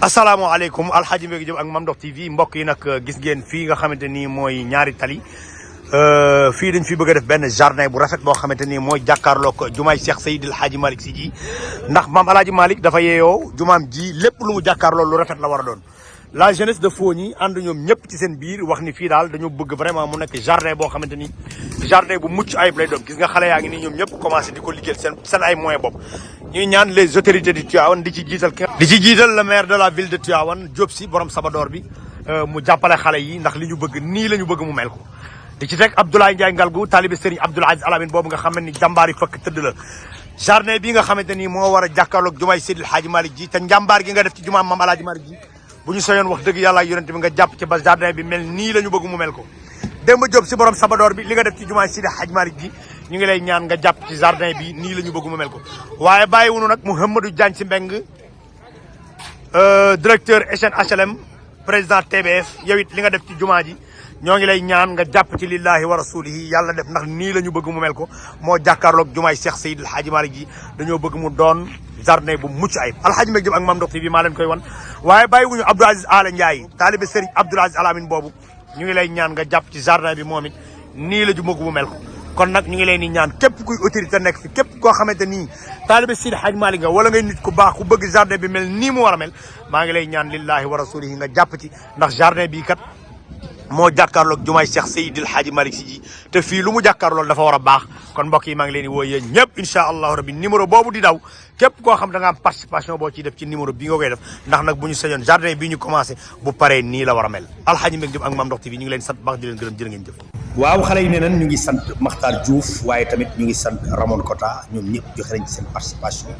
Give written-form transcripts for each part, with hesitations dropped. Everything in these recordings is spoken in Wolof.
asalaamaaleykum Alxaaji Mbégi Diop ak Mame Ndokh TV mbokk yi nag gis ngeen fii nga xamante ni mooy ñaari tali fii dañ fi bëgg a def benn jardin bu rafet boo xamante ni mooy jàkkaarloog jumaay Cheikh Seydil Hadji Malick Sy ji ndax maam Alaaji Malick dafa yeeyoo jumaam ji lépp lu mu jàkkaarloo lu rafet la war a doon. La jeunesse de Fogny ànd ñoom ñëpp ci seen biir wax ni fii daal dañoo bëgg vraiment mu nekk jardin boo xamante ni jardin bu mucc ayib lay doon. Gis nga xale yaa ngi nii ñoom ñëpp commencé di ko liggéeyal seen ay moyens bopp. ñuy ñaan les autorités de Tivaouane di ci jiital le maire de la ville de Tivaouane Diop Sy borom Sabadoor bi mu jàppale xale yi ndax li ñu bëgg nii la ñu bëgg mu mel ko. di ci teg Abdoulaye Ndiaye Ngalgou taalibe Serigne Abdoul Aziz Al Amine boobu nga xam ni jàmbaar yi fëkk tëdd la. jardin bi nga xamante ni moo war a jàkkaarloog jumaay Seydil Hadji Malick ji te njàmbaar gi nga def ci jumaam Maam Alaaji Malick ji bu ñu soyoon wax dëgg yàlla yonent bi nga jàpp ci ba jardin bi mel nii la ñu bëgg mu mel ko. Demba Diop si borom Sabadoor bi li nga def ci jumaay Seydil Hadji Malick ji ñu ngi lay ñaan nga jàpp ci jardin bi nii la ñu bëgg mu mel ko. waaye bàyyi wunu nag Mouhamadou Diagne si Mbeng directeur SN HLM président TBF yow it li nga def ci jumaa ji ñoo ngi lay ñaan nga jàpp ci lillahi wa rasulihi yàlla def ndax nii la ñu bëgg mu mel ko moo jàkkaarloog jumaay Cheikh Seydil Hadji Malick ji dañoo bëgg mu doon jardin bu mucc ayib. Alxaaji Mbégi Diop ak Mame Ndokh TV maa leen koy wan waaye bàyyi wuñu Abdou Aziz Ala Ndiaye taalibe Serigne Abdoul Aziz Al Amine boobu ñu ngi lay ñaan nga jàpp ci jardin bi moom it nii la ju bëgg mu mel ko. kon nag ñu ngi leen di ñaan képp kuy autorité nekk fi képp koo xamante ni taalibe Seydi Hadji Malick nga wala ngay nit ku baax ku bëgg jardin bi mel nii mu war a mel maa ngi lay ñaan lillahi wa rasulihi nga jàpp ci ndax jardin bii kat moo jàkkaarloog jumaay Cheikh Seydil Hadji Malick Sy ji te fii lu mu jàkkaarlool dafa war a baax kon mbokk yi maa ngi leen di woo yéen ñëpp incha allahu rabbi numéro boobu di daw képp koo xam da nga am participation boo ciy def ci numéro bi nga koy def ndax nag bu ñu sañoon jardin bii ñu commencé bu paree nii la war a mel. Alxaaji Mbégi Diop ak Mame Ndokh TV ñu ngi leen sant baax di leen gërëm jërë ngeen jëf. waaw xale yi nee nañ ñu ngi sant Makhtar Diouf waaye tamit ñu ngi sant Ramon Kota ñoom ñëpp joxe nañ ci seen participation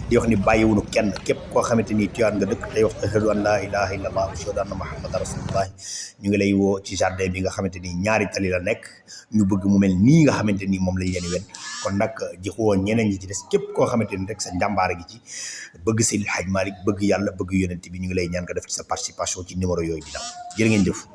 di wax ni bàyyiwunu kenn képp koo xamante ni Tivaouane nga dëkk tey wax ashhadu an laa ilaaha illallah wa ashhadu anna muhammadan rasulullah ñu ngi lay woo ci jardin bi nga xamante ni ñaari tali la nekk ñu bëgg mu mel nii nga xamante ni moom lañ leen wen kon nag di woo ñeneen ñi ci des képp koo xamante ni rek sa njàmbaara gi ci bëgg Seydil Hadji Malick bëgg yàlla bëgg yonent bi ñu ngi lay ñaan nga def ci sa participation ci numéro yooyu di daw jërë ngeen jëf